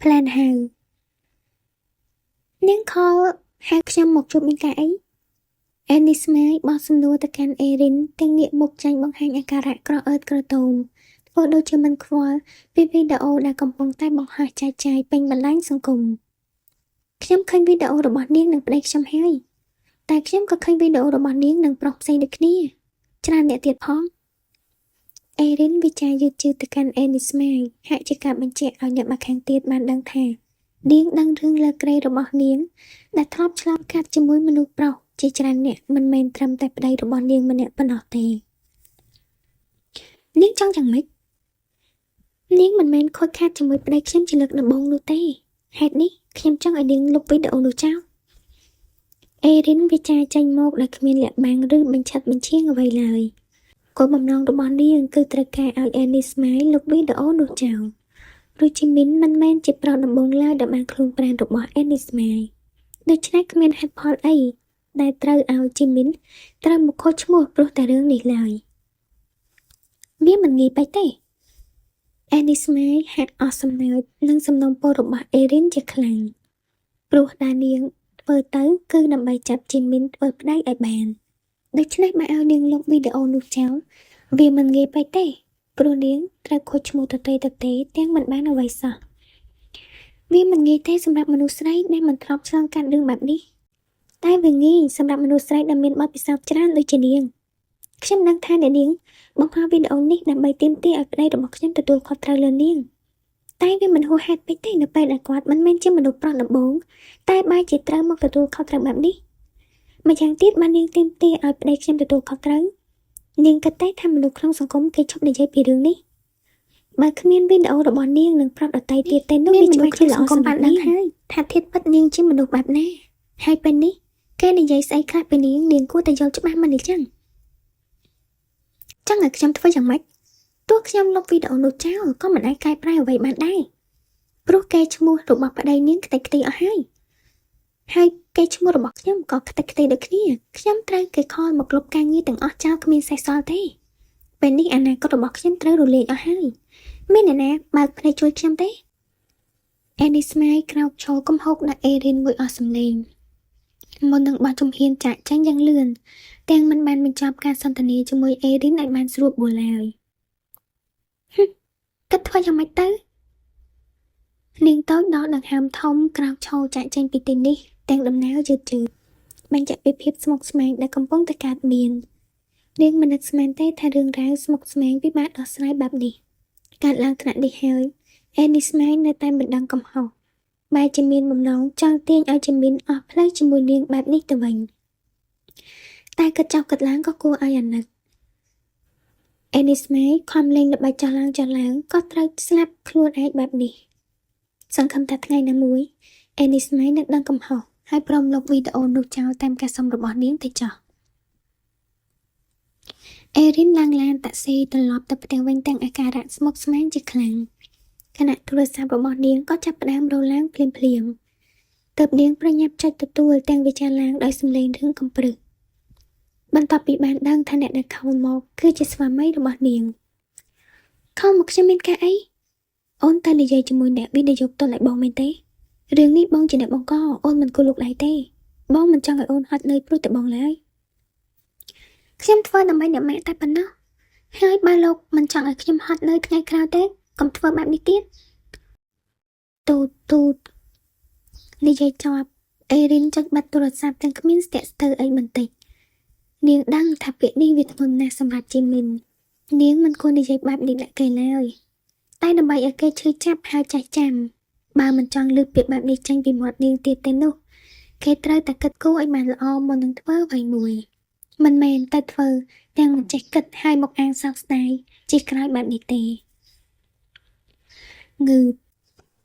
ប្លែនហៅនាង call ហៅខ្ញុំមកជួបមានការអីអេនីស្មាយបោះសំណួរទៅកាន់អេរិនទាំងងាកមុខចាញ់បង្ហាញអាការៈក្រអឺតក្រទមធ្វើដូចជាមិនខ្វល់ពីវីដេអូដែលកំពុងតែបង្ហោះចែកចាយពេញបណ្ដាញសង្គមខ្ញុំឃើញវីដេអូរបស់នាងនិងប្តីខ្ញុំហើយតែខ្ញុំក៏ឃើញវីដេអូរបស់នាងនិងប្រុសផ្សេងដូចគ្នាច្រើនអ្នកទៀតផងអេរិនវិចារយឺតជឿទៅកាន់អេនីស្មាយហាក់ជាការបញ្ជាក់ឲ្យអ្នកម្ខាងទៀតបានដឹងថានាងដឹងរឿងលើក្រេរបស់នាងដែលធ្លាប់ឆ្លងកាត់ជាមួយមនុស្សប្រុសជាច្រើនអ្នកមិនមែនត្រឹមតែប្តីរបស់នាងម្នាក់ប៉ុណ្ណោះទេនាងចង់យ៉ាងម៉េចនាងមិនមែនខូចខាតជាមួយប្តីខ្ញុំជាលើកដំបូងនោះទេហេតុនេះខ្ញុំចង់ឲ្យនាងលុបវីដេអូនោះចោលអេរិនវិចារចេញមកដោយគ្មានលាក់បាំងឬបញ្ឆិតបញ្ឆៀងអ្វីឡើយគោលបំណងរបស់នាងគឺត្រូវការឲ្យអេនីស្មាយលុបវីដេអូនោះចោលព្រោះជីមីនមិនមែនជាប្រុសដំបូងឡើយដែលបានខ្លួនប្រាណរបស់អេនីស្មាយដូច្នេះគ្មានហេតុផលអីដែលត្រូវឲ្យជីមីនត្រូវមកខូចឈ្មោះព្រោះតែរឿងនេះឡើយវាមិនងាយពេកទេអេនីស្មាយហាក់អស់សំណើចនឹងសំណូមពររបស់អេរិនជាខ្លាំងព្រោះដែលនាងធ្វើទៅគឺដើម្បីចាប់ជីមីនធ្វើប្តីឲ្យបានដូច្នេះបើឲ្យនាងលុបវីដេអូនោះចោលវាមិនងាយពេកទេព្រោះនាងត្រូវខូចឈ្មោះទទេទទេទាំងមិនបានអ្វីសោះវាមិនងាយទេសម្រាប់មនុស្សស្រីដែលមិនធ្លាប់ឆ្លងកាត់រឿងបែបនេះតែវាងាយសម្រាប់មនុស្សស្រីដែលមានបទពិសោធន៍ច្រើនដូចជានាងខ្ញុំដឹងថាអ្នកនាងបង្ហោះវីដេអូនេះដើម្បីទាមទារឲ្យប្តីរបស់ខ្ញុំទទួលខុសត្រូវលើនាងតែវាមិនហួសហេតុពេកទេនៅពេលដែលគាត់មិនមែនជាមនុស្សប្រុសដំបូងតែបែរជាត្រូវមកទទួលខុសត្រូវបែបនេះម្យ៉ាងទៀតបាននាងទាមទារឲ្យប្តីខ្ញុំទទួលខុសត្រូវនាងគិតតែថាមនុស្សក្នុងសង្គមគេឈប់និយាយពីរឿងនេះបើគ្មានវីដេអូរបស់នាងនឹងប្រាប់ដទៃទៀតទេនោះវាច្បាស់ជាល្អសម្រាប់នាងហើយថាធាតុពិតនាងជាមនុស្សបែបណាហើយពេលនេះគេនិយាយស្អីខ្លះពីនាងនាងគួរតែយល់ច្បាស់មិនអញ្ចឹងចង់ឲ្យខ្ញុំធ្វើយ៉ាងម៉េចទោះខ្ញុំលុបវីដេអូនោះចោលក៏មិនអាចកែប្រែអ្វីបានដែរព្រោះគេឈ្មោះរបស់ប្តីនាងខ្ទេចខ្ទីអស់ហើយហើយគេឈ្មោះរបស់ខ្ញុំក៏ខ្ទេចខ្ទីដូចគ្នាខ្ញុំត្រូវគេ call មកលុបការងារទាំងអស់ចោលគ្មានសេះសល់ទេពេលនេះអនាគតរបស់ខ្ញុំត្រូវរលាយអស់ហើយមានអ្នកណាបើកភ្នែកជួយខ្ញុំទេអេនីស្មាយក្រោកឈរកំហុកដាក់អេរិនមួយអស់សំឡេងមុននឹងបោះជំហានចាក់ចេញយ៉ាងលឿនទាំងមិនបានបញ្ចប់ការសន្ទនាជាមួយអេរិនឲ្យបានស្រួលបួលឡើយហឹមគិតធ្វើយ៉ាងម៉េចទៅនាងតូចដកដង្ហើមធំក្រោកឈរចាក់ចេញពីទីនេះទាំងដំណើរយឺតយឺតបញ្ជាក់ពីភាពស្មុគស្មាញដែលកំពុងតែកើតមាននាងមិននឹកស្មានទេថារឿងរ៉ាវស្មុគស្មាញពិបាកដោះស្រាយបែបនេះកើតឡើងថ្នាក់នេះហើយអេនីស្មាយនៅតែមិនដឹងកំហុសបែរជាមានបំណងចង់ទាញឲ្យជីមីនអស់ផ្លូវជាមួយនាងបែបនេះទៅវិញតែគិតចោះគិតឡើងក៏គួរឲ្យអាណិតអេនីស្មាយខំលេងល្បិចចោះឡើងចោះឡើងក៏ត្រូវស្លាប់ខ្លួនឯងបែបនេះសង្ឃឹមថាថ្ងៃណាមួយអេនីស្មាយនឹងដឹងកំហុសហើយព្រមលុបវីដេអូនោះចោលតាមការសុំរបស់នាងទៅចោះអេរិនឡើងឡានតាក់ស៊ីត្រឡប់ទៅផ្ទះវិញទាំងអាការៈស្មុគស្មាញជាខ្លាំងខណៈទូរស័ព្ទរបស់នាងក៏ចាប់ផ្ដើមរោឡើងភ្លាមភ្លាមទើបនាងប្រញាប់ចុចទទួលទាំងវិចារឡើងដោយសំឡេងរឿងកំព្រឹសបន្ទាប់ពីបានដឹងថាអ្នកដែល call មកគឺជាស្វាមីរបស់នាង call មកខ្ញុំមានការអីអូនតែនិយាយជាមួយអ្នកវិនិយោគទុនឲ្យបងមែនទេរឿងនេះបងជាអ្នកបង្កអូនមិនគួរលុកដៃទេបងមិនចង់ឲ្យអូនហត់នឿយព្រោះតែបងឡើយខ្ញុំធ្វើដើម្បីអ្នកម៉ាក់តែប៉ុណ្ណោះហើយបើលោកមិនចង់ឲ្យខ្ញុំហត់នឿយថ្ងៃក្រោយទេកុំធ្វើបែបនេះទៀតទូតទូតនិយាយចប់អេរិនចុចបាត់ទូរស័ព្ទទាំងគ្មានស្ទាក់ស្ទើរអីបន្តិចនាងដឹងថាពាក្យនេះវាធ្ងន់ណាស់សម្រាប់ជីមីននាងមិនគួរនិយាយបែបនេះដាក់គេឡើយតែដើម្បីឲ្យគេឈឺចាប់ហើយចេះចាំបើមិនចង់លើកពាក្យបែបនេះចេញពីមាត់នាងទៀតទេនោះគេត្រូវតែគិតគូរឲ្យបានល្អមុននឹងធ្វើអ្វីមួយមិនមែនតែធ្វើទាំងមិនចេះគិតហើយមកអាងសោកស្ដាយជាក្រោយបែបនេះទេងឺ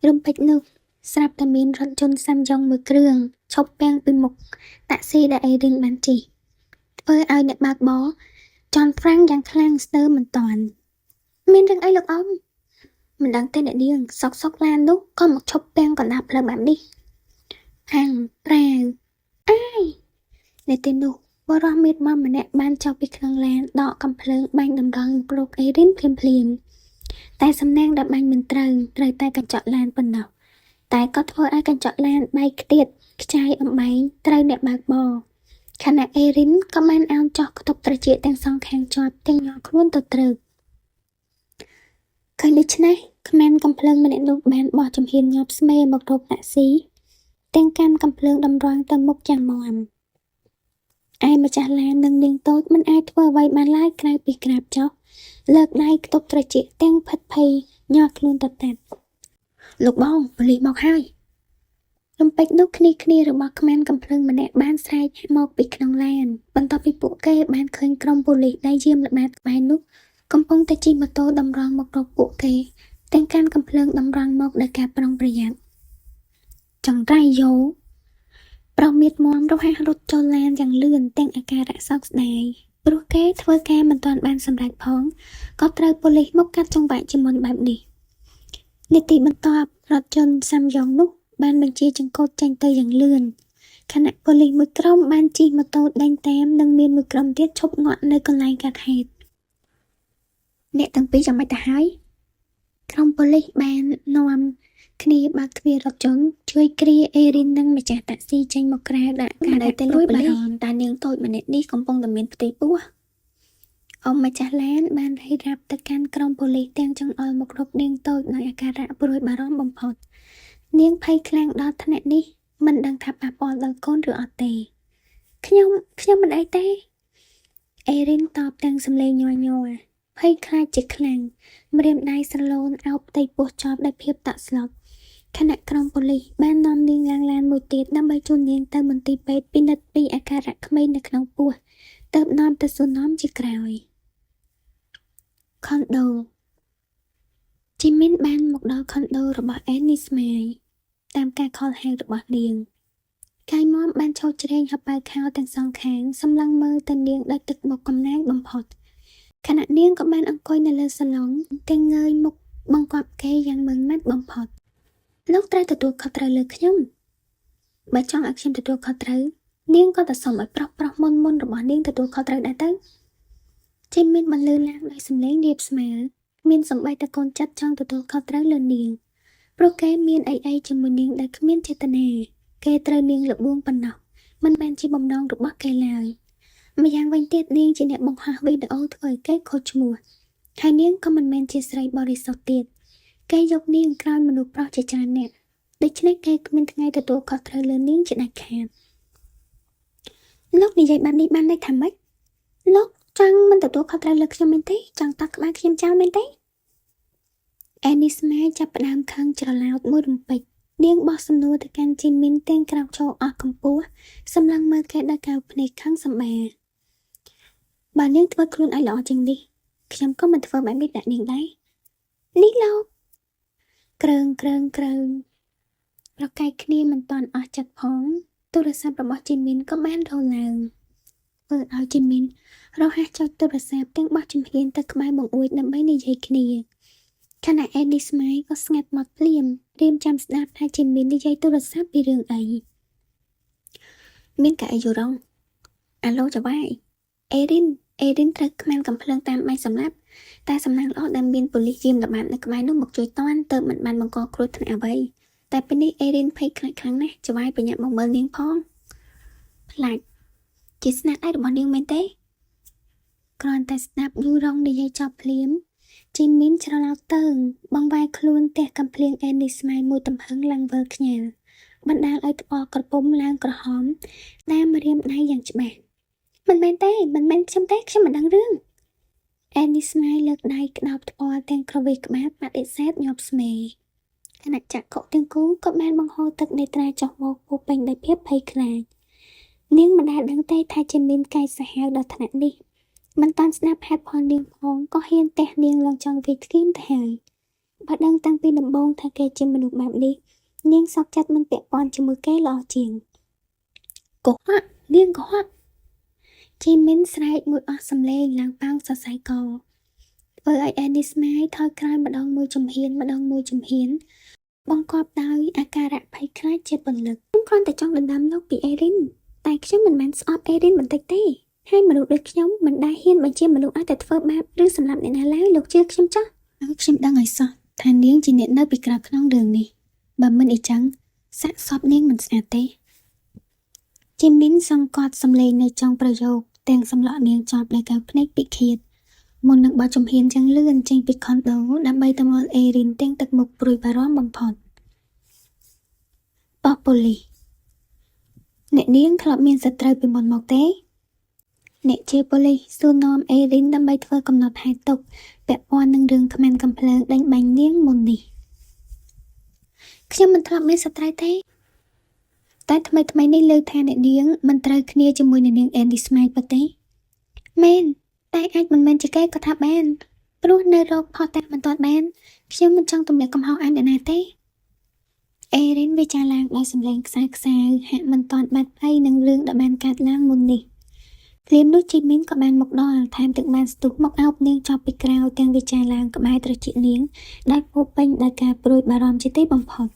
រំពេចនោះស្រាប់តែមានរថយន្តសាំយ៉ុងមួយគ្រឿងឈប់ពាំងពីមុខតាក់ស៊ីដែលអេរិនបានជិះធ្វើឲ្យអ្នកបើកបរចន់ហ្វ្រាំងយ៉ាងខ្លាំងស្ទើរមិនតាន់មានរឿងអីលោកអ៊ំមិនដឹងទេអ្នកនាងសុកសុកឡាននោះក៏មកឈប់ពាំងកណ្ដាលផ្លូវបែបនេះហាំងប្រាវអាយនៅទីនោះបរិះមេតមកម្នាក់បានចុះពីក្នុងឡានដកកំភ្លើងបាញ់តម្រង់ប្រុកអេរិនភ្លាមភ្លាមតែសំណាងដែលបាញ់មិនត្រូវត្រូវតែកញ្ចក់ឡានប៉ុណ្ណោះ តែក៏ធ្វើឲ្យកញ្ចក់ឡានបែកខ្ទាតខ្ចាយអំបែងត្រូវអ្នកបើកបរខណៈអេរីនក៏បានអោនចោះខ្ទប់ត្រចៀកទាំងសងខាងជាប់ទាំងញ័រខ្លួនទៅត្រើកឃើញដូច្នេះខ្មាំកំភ្លើងម្នាក់នោះបានបោះជំហានញាប់ស្មេមករកតាក់ស៊ីទាំងកាន់កំភ្លើងតម្រង់ទៅមុខយ៉ាងមាំឯម្ចាស់ឡាននិងនាងតូចមិនអាចធ្វើអ្វីបានឡើយក្រៅពីក្រាបចុះលើកដៃខ្ទប់ត្រចៀកទាំងភិតភ័យញ័រខ្លួនទៅតាត់លោកបងប៉ូលីសមកហើយរំពេចនោះគ្នាគ្នារបស់ខ្មាំកំភ្លើងម្នាក់បានស្រែកមកពីក្នុងឡានបន្ទាប់ពីពួកគេបានឃើញក្រុមប៉ូលីសដែលយាមល្បាតក្បែរនោះកំពុងតែជិះម៉ូតូតម្រង់មករកពួកគេទាំងកាន់កំភ្លើងតម្រង់មកដោយការប្រុងប្រយ័ត្នចង្រៃយោប្រុសមៀតមាំរហ័សរត់ចូលឡានយ៉ាងលឿនទាំងអាការៈសោកស្ដាយព្រោះគេធ្វើការមិនទាន់បានសម្រេចផងក៏ត្រូវប៉ូលីសមកកាត់ចង្វាក់ជាមុនបែបនេះនាទីបន្ទាប់រថយន្តសាំយ៉ុងនោះបានបញ្ជាចង្កូតចេញទៅយ៉ាងលឿនខណៈប៉ូលីសមួយក្រុមបានជិះម៉ូតូដេញតាមនិងមានមួយក្រុមទៀតឈប់ងាក់នៅកន្លែងកើតហេតុអ្នកទាំងពីរចាំបាច់ទៅហើយក្រុមប៉ូលីសបាននាំគ្នាបើកទ្វាររថយន្តជួយគ្រាអេរីននិងម្ចាស់តាក់ស៊ីចេញមកក្រៅដាក់ការដែលតែលួចបារម្ភតានាងតូចម្នាក់នេះកំពុងតែមានផ្ទៃពោះអ៊ំម្ចាស់ឡានបានរៃរាប់ទៅកាន់ក្រុមប៉ូលីសទាំងចង្អុលមករកនាងតូចដោយអាការៈព្រួយបារម្ភបំផុតនាងភ័យខ្លាំងដល់ថ្នាក់នេះមិនដឹងថាប៉ះពាល់ដល់កូនឬអត់ទេខ្ញុំខ្ញុំមិនអីទេអេរីនតបទាំងសំឡេងញ័រញ័រភ័យខ្លាចជាខ្លាំងម្រាមដៃស្រឡូនអោបផ្ទៃពោះជាប់ដោយភាពតក់ស្លុតខណៈក្រុមប៉ូលីសបាននាំនាងឡើងឡានមួយទៀតដើម្បីជូននាងទៅមន្ទីរពេទ្យពិនិត្យពីអាការៈក្មេងនៅក្នុងពោះទើបនាំទៅសួរនាំជាក្រោយខុនដូជីមីនបានមកដល់ខុនដូរបស់អេនីស្ម៉ាយតាមការខលហៅរបស់នាងកាយមបានឈរជ្រែងហប៉ៅខោទាំងសងខាងសម្លឹងមើលទៅនាងដោយទឹកមុខកំណាចបំផុតខណៈនាងក៏បានអង្គុយនៅលើសាឡុងទាំងងើយមុខបង្គាប់គេយ៉ាងម៉ឺងម៉ាត់បំផុតលោកត្រូវទទួលខុសត្រូវលើខ្ញុំបើចង់ឲ្យខ្ញុំទទួលខុសត្រូវនាងក៏ទៅសុំឲ្យប្រុសប្រុសមុនមុនរបស់នាងទទួលខុសត្រូវដែរទៅជីមីនបន្លឺឡើងដោយសំឡេងរាបស្មើមានសំបីតកូនចិត្តចង់ទទួលខុសត្រូវលើនាងព្រោះគេមានអីអីជាមួយនាងដែលគ្មានចេតនាគេត្រូវនាងល្បួងប៉ុណ្ណោះមិនមែនជាបំណងរបស់គេឡើយម្យ៉ាងវិញទៀតនាងជាអ្នកបង្ហោះវីដេអូធ្វើឲ្យគេខូចឈ្មោះហើយនាងក៏មិនមែនជាស្រីបរិសុទ្ធទៀតគេយកនាងក្រោយមនុស្សប្រុសជាច្រើនអ្នកដូច្នេះគេគ្មានថ្ងៃទទួលខុសត្រូវលើនាងជាដាច់ខាតលោកនិយាយបែបនេះបានន័យថាម៉េចលោកចង់មិនទទួលខុសត្រូវលើខ្ញុំមែនទេចង់តក់ក្បាលខ្ញុំចោលមែនទេអេនីស្ម៉ែចាប់ផ្ដើមខឹងច្រឡោតមួយរំពេចនាងបោះសំណួរទៅកាន់ជីមីនទាំងក្រោកឈរអស់កម្ពស់សម្លឹងមើលគេដោយកៅភ្នែកខឹងសម្បាបើនាងធ្វើខ្លួនឲ្យល្អជាងនេះខ្ញុំក៏មិនធ្វើបែបនេះដាក់នាងដែរនេះលោកគ្រើងគ្រើងគ្រើងប្រកែកគ្នាមិនតាន់អស់ចិត្តផងទូរស័ព្ទរបស់ជីមីនក៏បានរោឡើងធ្វើឲ្យជីមីនរហ័សចុចទូរស័ព្ទទាំងបោះជំហានទៅក្បែរបង្អួចដើម្បីនិយាយគ្នាខណៈអេនីស្ម៉ៃក៏ស្ងាត់មកភ្លាមរៀមចាំស្ដាប់ថាជីមីននិយាយទូរស័ព្ទពីរឿងអីមានកអីយូរ៉ុងអាឡូចវាយអេរីនអេរីនត្រូវខ្មាំងកំភ្លើងតាមបាញ់សម្លាប់តែសំណាងល្អដែលមានប៉ូលីសយាមល្បាតនៅក្បែរនោះមកជួយតាន់ទើបមិនបានបង្កគ្រោះថ្នាក់អ្វីតែពេលនេះអេរីនភ័យខ្លាចខ្លាំងណាស់ចវាយប្រញាប់មកមើលនាងផងផ្លាច់ជាស្នាដៃរបស់នាងមែនទេគ្រាន់តែស្ដាប់យូរ៉ុងនិយាយចប់ភ្លាមជីមីនច្រឡោតតើងបង្វែរខ្លួនទះកំភ្លៀងអេនីស្មៃមួយទំហឹងឡើងវិលខ្ញាល់បណ្ដាលឲ្យថ្ពាល់ក្រពុំឡើងក្រហមតាមរៀមដៃយ៉ាងច្បាស់មិនមែនទេមិនមែនខ្ញុំទេខ្ញុំមិនដឹងរឿងអេនីស្មៃលើកដៃក្តោបថ្ពាល់ទាំងក្រវីក្បាលបដិសេធញាប់ស្មេខណៈចក្ខុទាំងគូក៏បានបង្ហូរទឹកនេត្រាចុះមកពោពេញដោយភាពភ័យខ្លាចនាងមិនដែលដឹងទេថាជាមានកែសាហាវដល់ថ្នាក់នេះមិនតាន់ស្ដាប់ហេតុផលនាងផងក៏ហ៊ានទះនាងឡើងចង់វាយធ្គៀមទៅហើយបើដឹងតាំងពីដំបូងថាគេជាមនុស្សបែបនេះនាងសោកចិត្តមិនពាក់ព័ន្ធជាមួយគេល្អជាងកុហកនាងកុហកជីមីនស្រែកមួយអស់សំឡេងឡើងប៉ោងសរសៃកធ្វើឲ្យអេនីស្ម៉ាយថយក្រោយម្ដងមួយជំហានម្ដងមួយជំហានបង្កប់ដោយអាការៈភ័យខ្លាចជាពន្លឹកខ្ញុំគ្រាន់តែចង់ដណ្ដើមលោកពីអេរីនតែខ្ញុំមិនបានស្អប់អេរីនបន្តិចទេហើយមនុស្សដូចខ្ញុំមិនដែលហ៊ានបញ្ជាមនុស្សឲ្យតែធ្វើបាបឬសម្លាប់អ្នកណាឡើយលោកជឿខ្ញុំចោះឲ្យខ្ញុំដឹងឲ្យសោះថានាងជាអ្នកនៅពីក្រៅខ្នងរឿងនេះ បើមិនអ៊ីចឹងសាកសពនាងមិនស្អាតទេជីមីនសង្កត់សំឡេងនៅចុងប្រយោគទាំងសម្លក់នាងចប់ដោយកែវភ្នែកពិឃាតមុននឹងបោះជំហានយ៉ាងលឿនចេញពីខុនដូដើម្បីទៅមើលអេរីនទាំងទឹកមុខព្រួយបារម្ភបំផុតប៉ុស្តិ៍ប៉ូលីសអ្នកនាងធ្លាប់មានសត្រូវពីមុនមកទេអ្នកជាប៉ូលីសសួរនាំអេរីនដើម្បីធ្វើកំណត់ហេតុទុកពាក់ព័ន្ធនឹងរឿងខ្មាន់កំភ្លើងដេញបាញ់នាងមុននេះខ្ញុំមិនធ្លាប់មានសត្រូវទេតែថ្មីថ្មីនេះលើថាអ្នកនាងមិនត្រូវគ្នាជាមួយអ្នកនាងអេនឌីស្មៃប៉ុទេមែនតែអាចមិនមែនជាគេក៏ថាបានព្រោះនៅរកផុសតាមិនទាន់បានខ្ញុំមិនចង់ទម្លាក់កំហុសឲ្យអ្នកណាទេអេរីនវាចាឡើងដោយសម្លេងខ្សៅខ្សៅហាក់មិនទាន់បាត់ភ័យនឹងរឿងដែលបានកើតឡើងមុននេះភ្លាមនោះជីមីនក៏បានមកដល់ថែមទាំងបានស្ទុះមកអោបនាងចប់ពីក្រៅទាំងវាចាឡើងក្បែរត្រចៀកនាងដែលពោពេញដោយការព្រួយបារម្ភជាទីបំផុត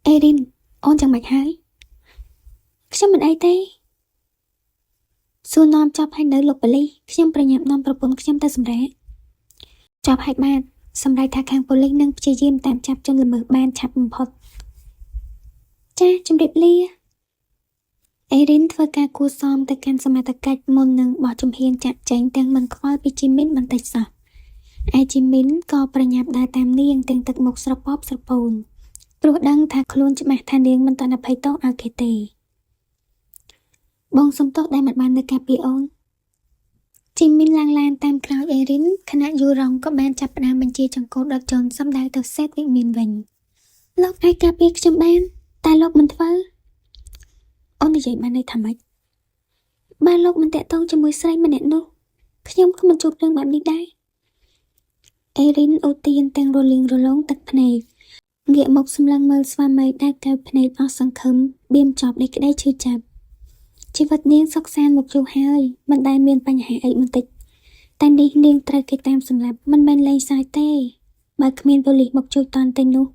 អេរីនអូនចាំមិនហើយខ្ញុំមិនអីទេសួរនាំចប់ហើយនៅលោកប៉ូលីសខ្ញុំប្រញាប់នាំប្រពន្ធខ្ញុំទៅសម្រាកចប់ហើយបាទសម្រាប់ថាខាងប៉ូលីសនឹងព្យាយាមតាមចាប់ជនល្មើសបានឆាប់បំផុតចាជម្រាបលាអេរីនធ្វើការគួសមទៅកាន់សមត្ថកិច្ចមុននឹងបោះជំហានចាក់ចែងទាំងមិនខ្វល់ពីជីមីនបន្តិចសោះឯជីមីនក៏ប្រញាប់ដើរតាមនាងទាំងទឹកមុខស្រពប់ស្រពោនព្រោះដឹងថាខ្លួនច្បាស់ថានាងមិនទាន់អភ័យទោសឲ្យគេទេបងសុំទោសដែលមិនបាននៅការពារអូនជីមីនឡើងឡានតាមក្រោយអេរីនខណៈយូរ៉ុងក៏បានចាប់ផ្ដើមបញ្ជាចង្កូតរថយន្តសម្ដៅទៅសេតវិមានវិញលោកអាចការពារខ្ញុំបានតែលោកមិនធ្វើអូននិយាយបានន័យថាម៉េចបើលោកមិនតាក់ទងជាមួយស្រីម្នាក់នោះខ្ញុំក៏មិនជួបរឿងបែបនេះដែរអេរីនអូទៀនទាំងរលីងរលោងទឹកភ្នែកងាកមកសម្លឹងមើលស្វាមីដែលកែវភ្នែកអស់សង្ឃឹមបៀមចប់ដោយក្តីឈឺចាប់ជីវិតនាងសុខសាន្តមកយូរហើយមិនដែលមានបញ្ហាអីបន្តិចតែនេះនាងត្រូវគេតាមសម្លាប់មិនមែនលេងសើចទេបើគ្មានប៉ូលីសមកជួយតន់ទេនោះ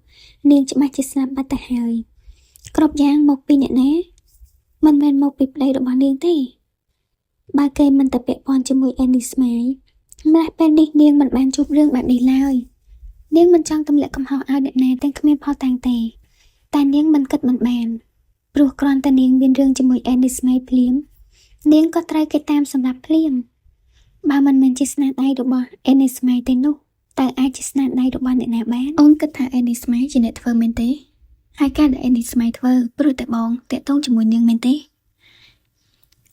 នាងច្បាស់ជាស្លាប់បាត់ទៅហើយគ្រប់យ៉ាងមកពីអ្នកណាមិនមែនមកពីប្តីរបស់នាងទេបើគេមិនទៅពាក់ព័ន្ធជាមួយអេនីស្មៃម្ល៉េះពេលនេះនាងមិនបានជួបរឿងបែបនេះឡើយនាងមិនចង់ទម្លាក់កំហុសឲ្យអ្នកណាទាំងគ្មានផុសតាងទេតែនាងមិនគិតមិនបានព្រោះគ្រាន់តែនាងមានរឿងជាមួយអេនីស្មៃភ្លាមនាងក៏ត្រូវគេតាមសម្លាប់ភ្លាមបើមិនមែនជាស្នាដៃរបស់អេនីស្មៃទេនោះតើអាចជាស្នាដៃរបស់អ្នកណាបាន អូនគិតថាអេនីស្មៃជាអ្នកធ្វើមែនទេហើយការដែលអេនីស្មៃធ្វើព្រោះតែបងតាក់ទងជាមួយនាងមែនទេ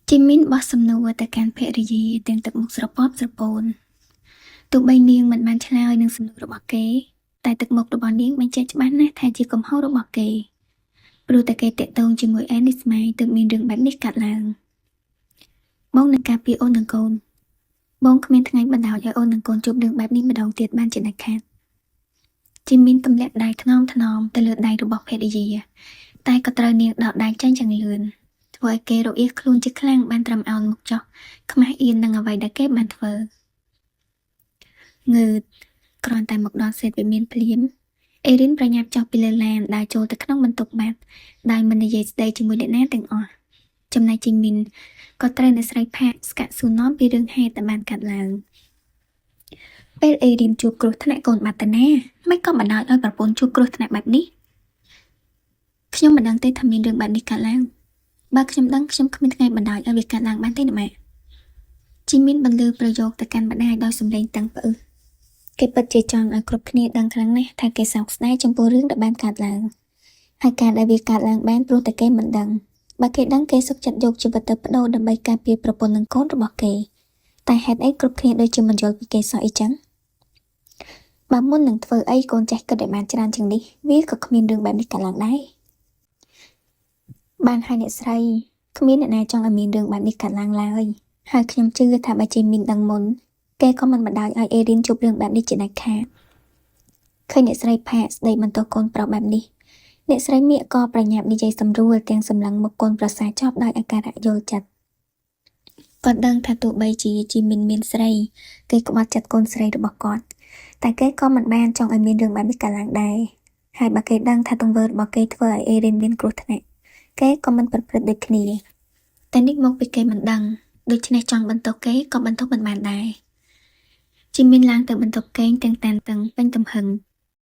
ជីមីនបោះសំណួរទៅកាន់ភរិយាទាំងទឹកមុខស្រពប់ស្រពោនទោះបីនាងមិនបានឆ្លើយនឹងសំណួររបស់គេតែទឹកមុខរបស់នាងបញ្ជាក់ច្បាស់ណាស់ថាជាកំហុសរបស់គេព្រោះតែគេតាក់ទងជាមួយអេនីស្មៃទើបមានរឿងបែបនេះកើតឡើងបងនឹងការពារអូននិងកូនបងគ្មានថ្ងៃបណ្ដោយឲ្យអូននិងកូនជួបរឿងបែបនេះម្ដងទៀតបានជាដាច់ខាតជីមីនទម្លាក់ដៃថ្នមថ្នមទៅលើដៃរបស់ភរិយាតែក៏ត្រូវនាងដកដៃចេញយ៉ាងលឿនធ្វើឲ្យគេរអៀសខ្លួនជាខ្លាំងបានត្រឹមអោនមុខចុះខ្មាស់អៀននឹងអ្វីដែលគេបានធ្វើងើតគ្រាន់តែមកដល់សេតវិមានភ្លាមអេរីនប្រញាប់ចុះពីលើឡានដើរចូលទៅក្នុងបន្ទប់បាត់ដោយមិននិយាយស្ដីជាមួយអ្នកណាទាំងអស់ចំណែកជីមីនក៏ត្រូវអ្នកស្រីផាកស្កាក់សួរនាំពីរឿងហេតុដែលបានកើតឡើងពេលអេរីនជួបគ្រោះថ្នាក់កូនបាត់តាណាមិនក៏បណ្ដោយឲ្យប្រពន្ធជួបគ្រោះថ្នាក់បែបនេះខ្ញុំមិនដឹងទេថាមានរឿងបែបនេះកើតឡើងបើខ្ញុំដឹងខ្ញុំគ្មានថ្ងៃបណ្ដោយឲ្យវាកើតឡើងបានទេណាម៉ាក់ជីមីនបន្លឺប្រយោគទៅកាន់ម្ដាយដោយសម្លេងតឹងផ្អឹសគេពិតជាចង់ឲ្យគ្រប់គ្នាដឹងខ្លាំងណាស់ថាគេសោកស្ដាយចំពោះរឿងដែលបានកើតឡើងហើយការដែលវាកើតឡើងបានព្រោះតែគេមិនដឹងបើគេដឹងគេសុខចិត្តយកជីវិតទៅប្ដូរដើម្បីការពារប្រពន្ធនិងកូនរបស់គេតែហេតុអីគ្រប់គ្នាដូចជាមិនយល់ពីគេសោះអីចឹងបើមុននឹងធ្វើអីកូនចេះគិតឲ្យបានច្រើនជាងនេះវាក៏គ្មានរឿងបែបនេះកើតឡើងដែរបានហើយអ្នកស្រីគ្មានអ្នកណាចង់ឲ្យមានរឿងបែបនេះកើតឡើងឡើយហើយខ្ញុំជឿថាបើជីមីនដឹងមុនគេក៏មិនបណ្ដោយឲ្យអេរីនជួបរឿងបែបនេះជាដាច់ខាតឃើញអ្នកស្រីផាកស្ដីបន្ទោសកូនប្រុសបែបនេះអ្នកស្រីមៀកក៏ប្រញាប់និយាយសម្រួលទាំងសម្លឹងមុខកូនប្រសាចប់ដោយអាការៈយល់ចិត្តគាត់ដឹងថាទោះបីជាជីមីនមានស្រីគេក្បត់ចិត្តកូនស្រីរបស់គាត់តែគេក៏មិនបានចង់ឲ្យមានរឿងបែបនេះកើតឡើងដែរហើយបើគេដឹងថាទង្វើរបស់គេធ្វើឲ្យអេរីនមានគ្រោះថ្នាក់គេក៏មិនប្រព្រឹត្តដូចគ្នាតែនេះមកពីគេមិនដឹងដូច្នេះចង់បន្ទោសគេក៏បន្ទោសមិនបានដែរជីមីនឡើងទៅបន្ទប់គេងទាំងតានតឹងពេញទំហឹង